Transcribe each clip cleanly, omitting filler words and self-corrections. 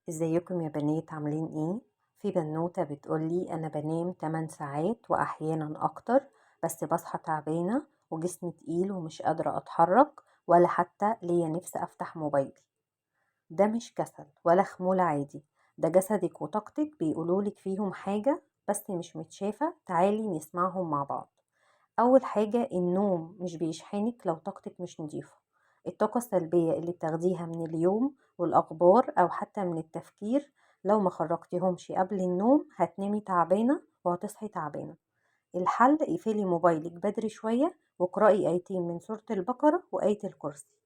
ازيكم يا بنات، عاملين ايه؟ في بنوتة بتقولي انا بنام 8 ساعات واحيانا اكتر، بس بصحى تعبانة وجسمي تقيل ومش قادرة اتحرك ولا حتى ليا نفس افتح موبايلي. ده مش كسل ولا خمول عادي، ده جسدك وطاقتك بيقولولك فيهم حاجة بس مش متشافة. تعالي نسمعهم مع بعض. أول حاجة، النوم مش بيشحنك لو طاقتك مش نضيفة. الطاقة السلبية اللي بتاخديها من اليوم والأخبار أو حتى من التفكير لو ما خرجتيهمش قبل النوم هتنامي تعبانة وهتصحي تعبانة. الحل، اقفلي موبايلك بدري شوية واقرأي آيتين من سورة البقرة وآية الكرسي.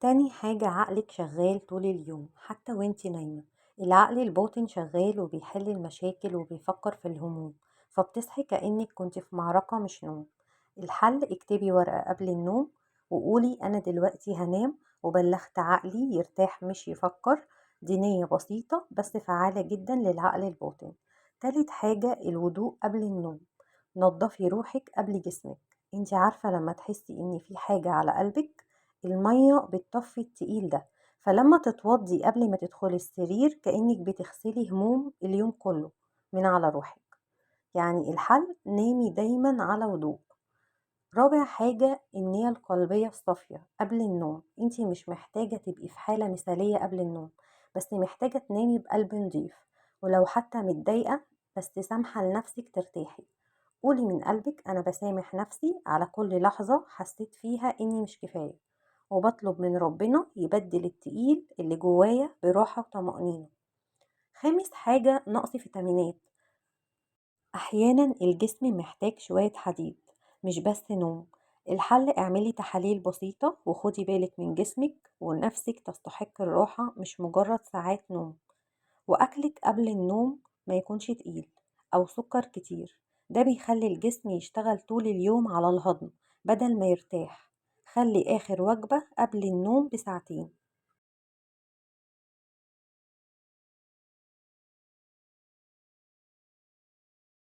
تاني حاجة، عقلك شغال طول اليوم حتى وانتي نايمة. العقل الباطن شغال وبيحل المشاكل وبيفكر في الهموم، فبتصحي كأنك كنت في معركة مش نوم. الحل، اكتبي ورقة قبل النوم وقولي أنا دلوقتي هنام وبلغت عقلي يرتاح مش يفكر. دي نية بسيطة بس فعالة جدا للعقل الباطن. تالت حاجة، الوضوء قبل النوم. نظفي روحك قبل جسمك. انتي عارفة لما تحسي ان في حاجة على قلبك، المية بتطفي التقيل ده، فلما تتوضي قبل ما تدخلي السرير كأنك بتغسلي هموم اليوم كله من على روحك. يعني الحل، نامي دايما على وضوء. رابع حاجة، النية القلبية الصافية قبل النوم. انتي مش محتاجة تبقي في حالة مثالية قبل النوم، بس محتاجة تنامي بقلب نضيف، ولو حتى متضايقة بس سامحة لنفسك ترتاحي. قولي من قلبك أنا بسامح نفسي على كل لحظة حسيت فيها إني مش كفاية، وبطلب من ربنا يبدل التقيل اللي جوايا براحة وطمأنينة. خامس حاجة، نقص فيتامينات. أحيانا الجسم محتاج شوية حديد، مش بس نوم. الحل، اعملي تحاليل بسيطة وخدي بالك من جسمك، ونفسك تستحق الراحة مش مجرد ساعات نوم. وأكلك قبل النوم ما يكونش تقيل أو سكر كتير، ده بيخلي الجسم يشتغل طول اليوم على الهضم بدل ما يرتاح. خلي آخر وجبة قبل النوم بساعتين.